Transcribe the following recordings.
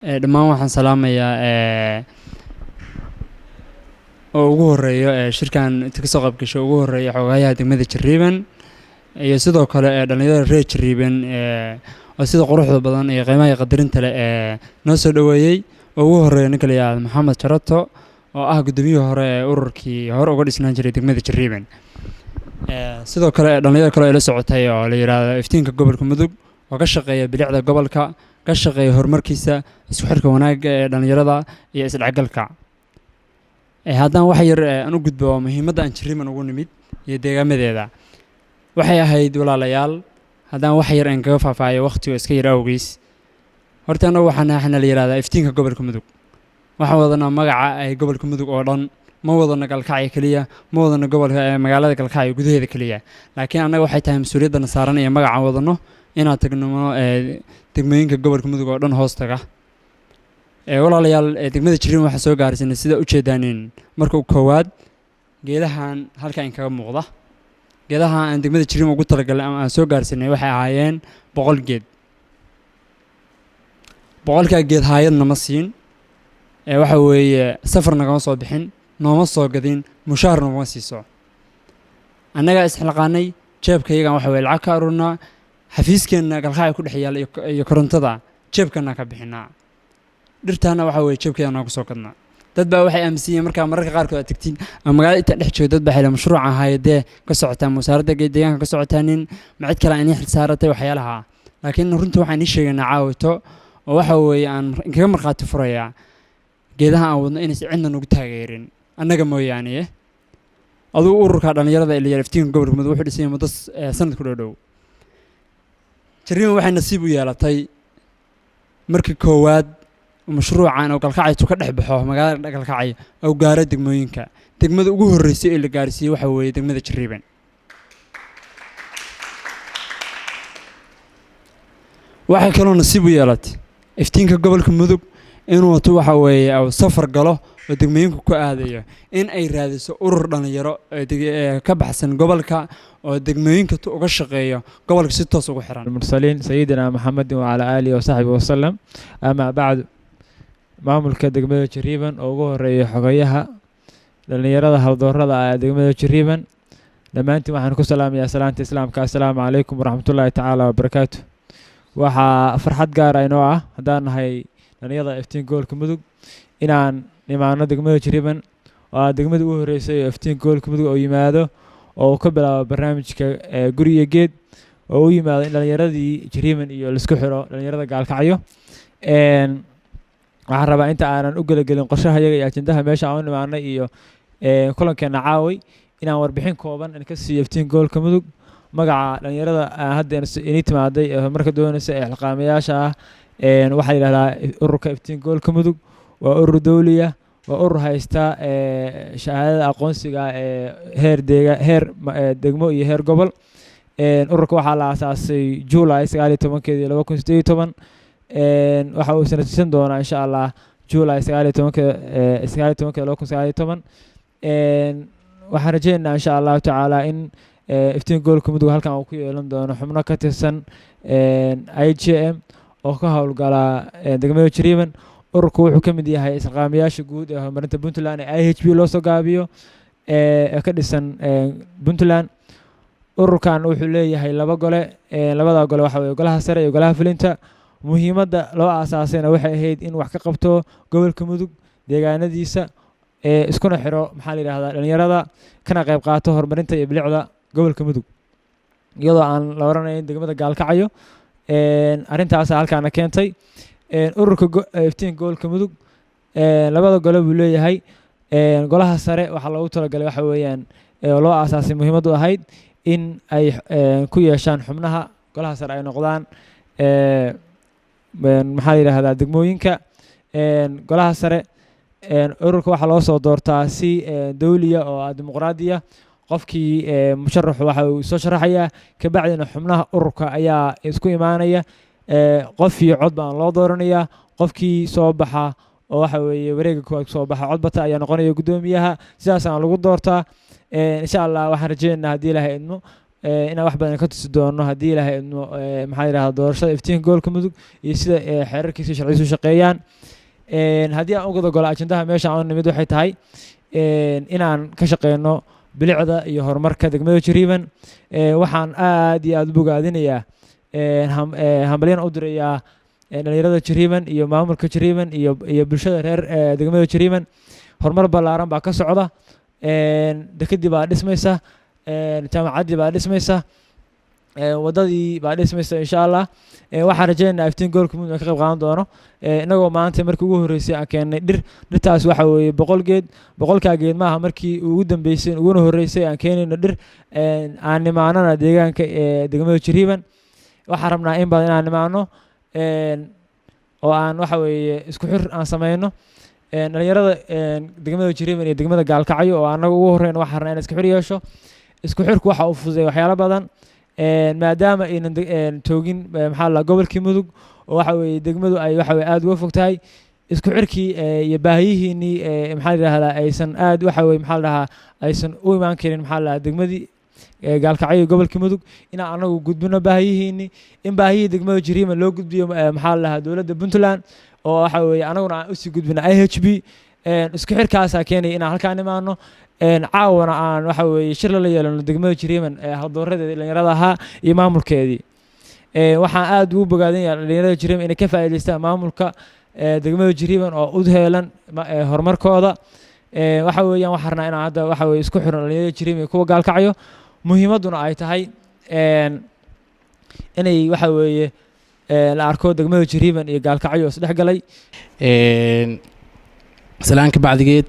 Dhammaan waxaan salaamayaa oo ugu horeeyo shirkan inta kasoo qayb gasho, ugu horeeya xoghayaha degmada Jariiban iyo sidoo kale dhalinyarada reer Jariiban oo sida quruxda badan iyo qiimaha iyo qadarinta leh ee noo soo dhoweeyey, oo ugu horeeya ninka la yidhaahdo Maxamed Jarato oo ah guddoomiyihii hore ee ururkii hore uga dhisnaan jiray degmada Jariiban. Sidoo kale dhalinyaro kale ay la socotay oo la yidhaahdo Iftiinka Gobolka Mudug oo ka shaqeeya bilicda gobolka, ka shaqeeya horumarkiisa, isku xirka wanaagga ee dhalinyarada iyo isdhexgalka. Haddaan wax yar aan u gudbo muhiimadda aan Jariiban ugu nimid iyo deegaamadeeda, waxay ahayd, walaalayaal, haddaan wax yar aan kaga faahfaahiyo waqtigo iska yar awgiis. Horta annagu waxaana la yidhahdaa Iftiinka Gobolka Mudug. Waxaan wadanaa magaca ay gobolka Mudug oo dhan. Ma wadano Galkacyo keliya, ma wadano gobolka magaalada Galkacyo gudaheeda keliya, laakiin annaga waxay tahay mas-uuliyaddana saaran iyo magacaan wadano inaan tagno degmooyinka gobolka Mudug oo dhan hoos taga. Walaalayaal, degmada Jariiban waxaa soo gaarsiinay, sida ujeedaanin, marka koowaad geedahan halka in kaga muuqda. Geedaha aan degmada Jariiban ugu talagalnay ama aan soo gaarsiinay waxay ahaayeen 100 geed. 100-kaa geed haayadna ma siin, waxa weeye safar nagama soo bixin, nooma soo gadin, mushaar nooma siiso. Annagaa isxilqaanay, jeebkayagan waxa weye lacag ka aruurnaa, xafiiskeenna Galkacyo ku dhex yaalla iyo korontada jeebkana ka bixinaa, dhirtaana waxa weye jeebkeeda nooga soo gadnaa. Dad baa waxay aaminsan yihiin markaa mararka qaarkood aad tagtiin ama magaalada intaan dhex joogo, dad baa xila mashruuca hayadee ka socotaa, ma wasaaradda deegaanka ka socotaa, nin ma cid kale aan ii xil saaratay waxyaalaha. Laakiin runtii waxaan ii sheegaynaa caawito oo waxa weeye aan kaga markhaati furayaa geedaha aan wadno inaysan cidna nagu taageerin annaga mooyaane. Adugu ururka dhalinyarada ee la yidhaha Iftiinka Gobolka Mudug wuxuu dhisay muddo sanad ku dhow dhow. Jariiban waxay nasiib u yeelatay markii koowaad mashruucan oo Galkacaytu ka dhex baxo magaalada Galkacyo oo gaaro degmooyinka. Degmada ugu horreysay ee la gaarsiiyey waxa weeye degmada Jariiban. Waxay kaloo nasiib u yeelatay Iftiinka Gobolka Mudug inuu wato waxa weeye uu safar galo oo degmooyinka ku aadayo, in ay raadiso urur dhalinyaro ee ka baxsan gobolka oo degmooyinka uga shaqeeyo gobolka si toos ugu xiran. المرسلين سيدنا محمد وعلى آله وصحبه وسلم، أما بعد، maamulka degmada Jariiban oo ugu horeeya xogayaha, dhalinyarada haldoorada ah ee degmada Jariiban, dhammaantiin waxaan ku salaamayaa salaanta Islaamka: assalaamu calaykum waraxmatullaahi tacaala wabarakaatu. Waxaa farxad gaara inoo ah haddaan nahay dhalinyarada Iftiin Gobolka Mudug inaan nimaano degmada Jariiban oo ah degmada ugu horreysay oo Iftiin Gobolka Mudug oo yimaado oo uu ka bilaabo barnaamijka guri iyo geed, oo u yimaado in dhalinyaradii Jariiban iyo laisku xiro dhalinyarada Gaalkacyo. Waxaan rabaa inta aanan u gelagelin qorshaha iyaga iyo ajendaha meesha aan u nimaanay iyo kulankeena caaway inaan warbixin kooban in ka siiyo Iftiin Gobolka Mudug magaca dhalinyarada aan hadda inii timaaday ee horumarka doonaysa ee xilqaamayaasha ah. Waxaa la yidhahdaa ururka Iftiin Gobolka Mudug. Waa urur dowliya, waa urur haysta shahaadada aqoonsiga ee heer deega, heer degmo iyo heer gobol. Ururka waxaa la aasaasay July 19-keedii 2018. Waxa uu sanadsiisan doonaa, insha Allah, July 19-keeda, 19-keeda 2019. Waxaan rajeynaynaa, insha Allahu tacaala, in Iftiin Gobolka Mudug halkan uu ku yeelan doono xubno ka tirsan IGM oo ka howlgala degmada Jariiban. Ururku wuxuu ka mid yahay isqaamayaasha guud ee horumarinta Puntland ee IHP loo soo gaabiyo ee ka dhisan Puntland. Ururkan wuxuu leeyahay laba gole. Labada gole waxa weeye golaha sare iyo golaha fulinta. Muhiimadda loo aasaasayna waxay ahayd in wax ka qabto gobolka Mudug deegaanadiisa, iskuna xiro, maxaa la yidhahdaa, dhalinyarada, kana qayb qaato horumarinta iyo bilicda gobolka Mudug, iyadoo aan la oranayn degmada Gaalkacyo. Arrintaasa halkaana keentay. Ururka Iftiin Gobolka Mudug labada gole buu leeyahay. Golaha sare waxaa loogu talagalay, waxa weeyaan oo loo aasaasay, muhiimaddu ahayd in ay ku yeeshaan xubnaha golaha sare ay noqdaan maxaa la yidhahdaa, degmooyinka. Golaha sare ururka waxaa loo soo doortaa si dowliya oo ah dimuqraadiya. Qofkii musharaxu waxa uu soo sharaxayaa, kabacdina xubnaha ururka ayaa isku imaanaya. Qof iyo cod baan loo dooranayaa. Qofkii soo baxa oo waxa weeye wareegga koowaad soo baxa, cod bata, ayaa noqonaya guddoomiyaha. Sidaasaan lagu doortaa. Insha Allah waxaan rajeynaynaa, haddii Ilaahay idmo, Inaan wax badan ka tusi doono haddii Ilaahay idmo, maxaa yidhahdaa, doorashada Iftiinka Gobolka Mudug iyo sida xeerarkiisa, sharciyiisu shaqeeyaan. Haddii aan u gudagolo ajendaha meesha aan nimid, waxay tahay inaan ka shaqeyno bilicda iyo horumarka degmada Jariiban. Waxaan aad iyo aad u bogaadinayaa, hambalyan u dirayaa dhalinyarada Jariiban iyo maamulka Jariiban iyo bulshada reer degmada Jariiban. Horumar ballaaran baa ka socda. Dekedii baa dhismaysa, jaamacaddii baa dhismaysa, waddadii baa dhismaysa, insha Allah. Waxaan rajaynaynaa Iftiin Gobolka Mudug ka qayb qaadan doono, innagoo maanta markii ugu horreysay aan keennay dhir. Dhirtaas waxa weeye 100 geed. 100-kaa geed maaha markii ugu dambeysay uguna horreysay aan keenayno dhir, aan nimaanana deegaanka degmada Jariiban. Waxaan rabnaa in badan inaan nimaano oo aan waxa weeye isku xir aan sameyno dhalinyarada degmada Jariiban iyo degmada Gaalkacyo oo annaga ugu horreyn. Waxaan rabnaa in isku xir yeesho. Isku xirku waxa uu fududeeya waxyaalo badan, maadaama aynan joogin, maxaa la, gobolkii Mudug oo waxa weeye degmadu ay waxa weye aad uga fog tahay. Isku xirkii iyo baahiyihiinii, maxaa la yidhahdaa, aysan aad waxa weye, maxaa la dhahaa, aysan u imaan karin, maxaa la dhahaa, degmadii Gaalkacyo iyo gobolkii Mudug, inaan anagu gudbino baahiyihiinii, in baahiyihii degmada Jariiban loo gudbiyo, maxaa la dhahaa, dowladda Puntland, oo waxa weeye anaguna aan usii gudbino IHB. Isku xirkaasaa keenaya inaan halkaan imaano, caawana aan waxa weeye shir lala yeelano degmada Jariiban haldooradeedii dhalinyarada ahaa iyo maamulkeedii. Waxaan aad ugu bogaadinayaa dhalinyarada Jariiban inay ka faa'iidaystaan maamulka degmada Jariiban oo u heelan horumarkooda. Waxa weeyaan waxaan rabnaa inaan hadda waxa weye isku xirno dhalinyarada Jariiban iyo kuwa Gaalkacyo, muhiimadduna ay tahay inay waxa weeye la arko degmada Jariiban iyo Gaalkacyo isdhex galay. Salaan ka bacdigeed,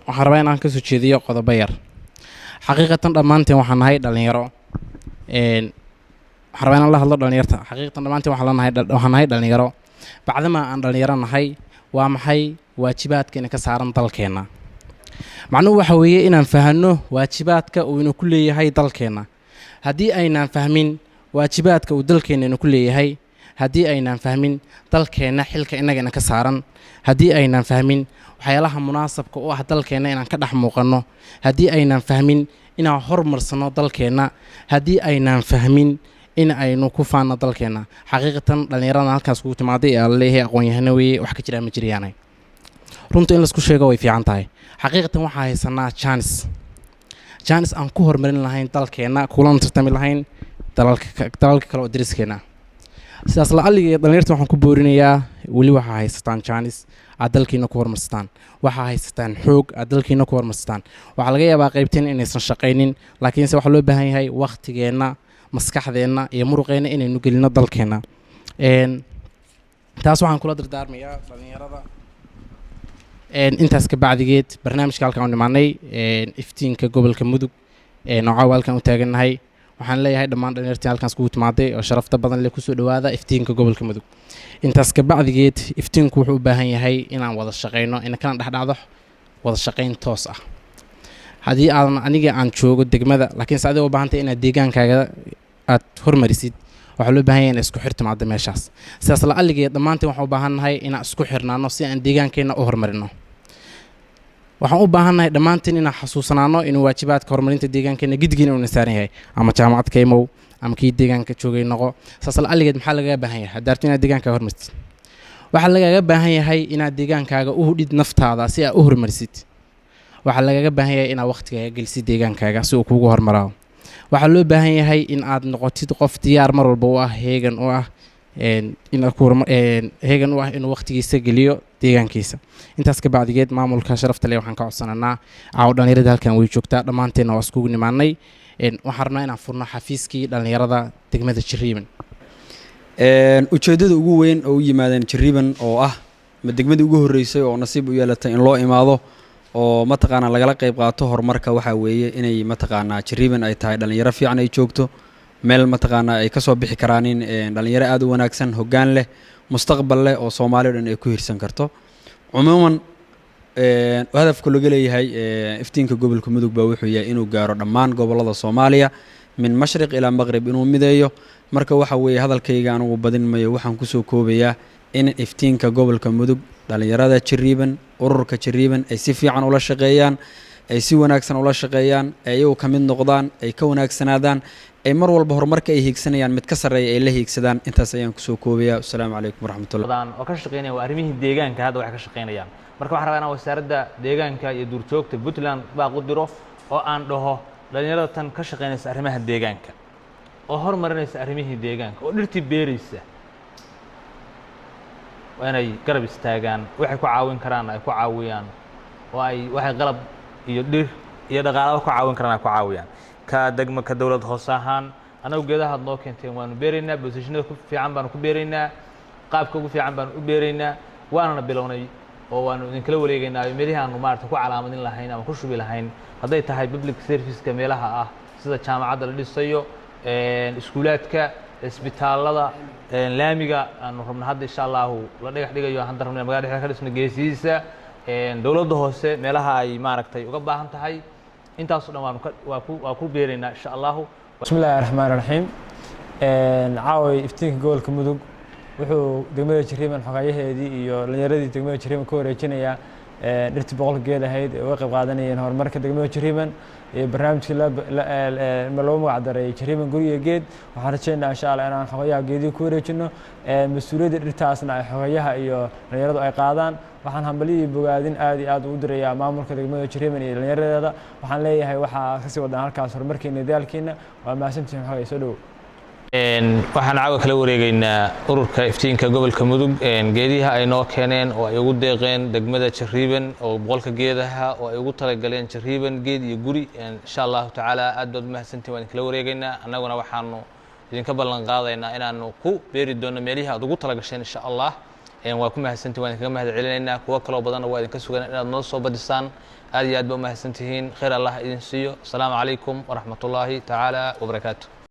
waxaan rabaa inaan kasoo jeediyo qodobo yar. Xaqiiqatan dhammaanteen waxaan nahay dhalinyaro. Waxaan rabaa inaan la hadlo dhalinyarta. Xaqiiqatan dhammaanteen waxaan nahay dhalinyaro. Bacdama aan dhalinyaro nahay, waa maxay waajibaadka ina ka saaran dalkeenna? Macnuhu waxa weeye inaan fahanno waajibaadka uu ina ku leeyahay dalkeenna. Haddii aynaan fahmin waajibaadka uu dalkeenna ina ku leeyahay, haddii aynaan fahmin dalkeenna xilka innaga ina ka saaran, haddii aynaan fahmin waxyaalaha munaasabka u ah dalkeenna inaan ka dhex muuqanno, haddii aynaan fahmin inaan hormarsanno dalkeenna, haddii aynaan fahmin in aynu ku faanno dalkeenna, xaqiiqatan dhallinyaradan halkaas kugu timaaday ee la leeyahay aqoon-yahano weeye, wax ka jiraa ma jirayaanay. Runta in laisku sheego way fiican tahay. Xaqiiqatan waxaa haysanaa chance aan ku horumarin lahayn dalkeenna, kulana tartami lahayn dalalka kale oo dariskeenna. Sidaas la-alliga dhalinyarta waxaan ku boorinayaa, weli waxaa haysataan chance aad dalkiina ku horumarsataan. Waxaa haysataan xoog aad dalkiina ku horumarsataan. Waxaa laga yaabaa qaybteen inaysan shaqaynin, laakiinse waxaa loo baahan yahay wakhtigeenna, maskaxdeenna iyo muruqeenna inaynu gelino dalkeenna. Taas waxaan kula dardaarmayaa dhalinyarada. Intaas ka bacdigeed, barnaamijka halkaan u nimaanay, Iftiinka Gobolka Mudug, oo caawa halkaan u taagannahay, waxaan leeyahay dhammaan dhalinyartii halkaas kugu timaaday oo sharafta badan leh, kusoo dhowaada Iftiinka Gobolka Mudug. Intaas ka bacdigeed, iftiinku wuxuu u baahan yahay inaan wada shaqayno, ina kana dhexdhacdo wada shaqayn toos ah. Haddii aadan aniga aan joogo degmada, laakiinse adiga u baahantay inaad deegaankaaga aad hormarisid, waxaa loo baahan yahay inay isku xir timaado meeshaas. Sidaas la alligeed dhammaanteen waxaan u baahan nahay inaan isku xirnaano si aan deegaankeenna u horumarino. Waxaan u baahannahay dhammaanteen inaan xasuusanaano inuu waajibaadka horumarinta deegaankeena gidigiina uuna saaran yahay, ama jaamacad ka imow ama kii deegaanka joogay noqo. Saas la alligeed, maxaa lagaga baahan yahay haddaad rabto inaad deegaankaaga hormartid? Waxaa lagaga baahan yahay inaad deegaankaaga u hudhid naftaada si aad u horumarisid. Waxaa lagaga baahan yahay inaad waqtigaaga gelisid deegaankaaga si uu kuugu hormaraayo. Waxaa loo baahan yahay in aad noqotid qof diyaar mar walba u ah, heegan u ah, inaad ku heegan u ah inuu waqtigiisa geliyo deegaankiisa. Intaas ka bacdigeed, maamulka sharafta leh waxaan ka codsananaa, caawo dhalinyarada halkan way joogtaa, dhammaanteenna waa iskugu nimaanay. Waxaan rabnaa inaan furno xafiiskii dhalinyarada degmada Jariiban. Ujeeddada ugu weyn oo u yimaadeen Jariiban, oo ah ma degmadii ugu horreysay oo nasiib u yeelatay in loo imaado oo mataqaanaa lagala qayb qaato horumarka, waxaa weeye inay mataqaanaa Jariiban ay tahay dhalinyaro fiican ay joogto, meel mataqaanaa ay kasoo bixi karaanin dhalinyaro aad u wanaagsan, hoggaan leh, mustaqbal leh, oo Soomaali o dhan ay ku hirsan karto. Cumuuman, hadafka laga leeyahay Iftiinka Gobolka Mudug baa wuxuu yahay inuu gaaro dhammaan gobollada Soomaaliya, min mashriq ilaa maqrib, inuu mideeyo. Marka waxa weeye hadalkayga anugu badin mayo. Waxaan kusoo koobayaa in Iftiinka Gobolka Mudug dhalinyarada Jariiban, ururka Jariiban, ay si fiican ula shaqeeyaan, ay si wanaagsan ula shaqeeyaan, ay iyagu ka mid noqdaan, ay ka wanaagsanaadaan. Ay mar walba horumarka ay hiigsanayaan mid ka sarreeya ay la hiigsadaan. Intaas ayaan kusoo koobayaa. Asalaamu calaykum waraxmatullah. Badan oo ka shaqeynaya waa arrimihii deegaanka. Hadda waxay ka shaqeynayaan, marka waxaan rabaa inaan Wasaaradda Deegaanka iyo Duurjoogta Puntland baaq u diro oo aan dhaho: dhalinyarada tan ka shaqeynaysa arrimaha deegaanka oo horumarinaysa arrimihii deegaanka oo dhirtii beeraysa, waa inay garab istaagaan, waxay ku caawin karaan ay ku caawiyaan, oo ay waxay qalab iyo dhir iyo dhaqaalaba ku caawin karaan ay ku caawiyaan. Ka degmo, ka dowlad hoose ahaan, annagu geedahaad noo keenteen waanu beeraynaa, positionada ku fiican baanu ku beeraynaa, qaabka ugu fiican baanu u beeraynaa, waanana bilownay oo waanu idinkala wareegaynaa meelihii aanu maarata ku calaamadin lahayn ama ku shubi lahayn, hadday tahay public serviceka meelaha ah sida jaamacadda la dhisayo, iskuulaadka, isbitaalada, laamiga aanu rabno hadda insha Allahu la dhagax dhigayo, hadda rabno magala dhexda ka dhisno geesihiisa, dowladda hoose meelaha ay maaragtay uga baahan tahay, intaasoo dhan waanu ka waa ku beeraynaa insha Allahu. Bismi illaahi raxmaan raxiim. Caaway Iftiinka Gobolka Mudug wuxuu degmada Jariiban xogayaheedii iyo dhalinyaradii degmada Jariiban ka wareejinayaa dhirtii 100 geed ahayd ee uga qayb qaadanayeen horumarka degmada Jariiban iyo barnaamijkii loogu magac daray Jariiban Guriga Geed. Waxaan rajaynayaa insha Allah inaan xogayaha geedihii ku wareejino, mas-uuliyadda dhirtaasna ay xogayaha iyo dhalinyaradu ay qaadaan. Waxaan hambalyo iyo bogaadin aad iyo aad ugu dirayaa maamulka degmada Jariiban iyo dhalinyaradeeda. Waxaan leeyahay waxaa kasii wadaan halkaas horumarkiina iyo dadaalkiina. Waa mahadsantihiin. Xogay soo dhowow. Waxaan caawa kala wareegeynaa ururka Iftiinka Gobolka Mudug geediha ay noo keeneen oo ay ugu deeqeen degmada Jariiban oo 100ka geedaha oo ay ugu talagaleen Jariiban geed iyo guri. Insha Allahu tacaala aad baad umahadsantihin. Waan idinkala wareegeynaa. Annaguna waxaanu idinka ballan qaadaynaa inaanu ku beeri doono meelihii aad ugu talagasheen insha Allah. Waa ku mahadsantihin, waan idinkaga mahad celinaynaa. Kuwo kaloo badanna waa idinka sugan inaad noo soo badisaan. Aad iyo aad ba umahadsantihiin. Khayr Allah idin siiyo. Asalaamu calaykum waraxmatullaahi tacaala wabarakaatu.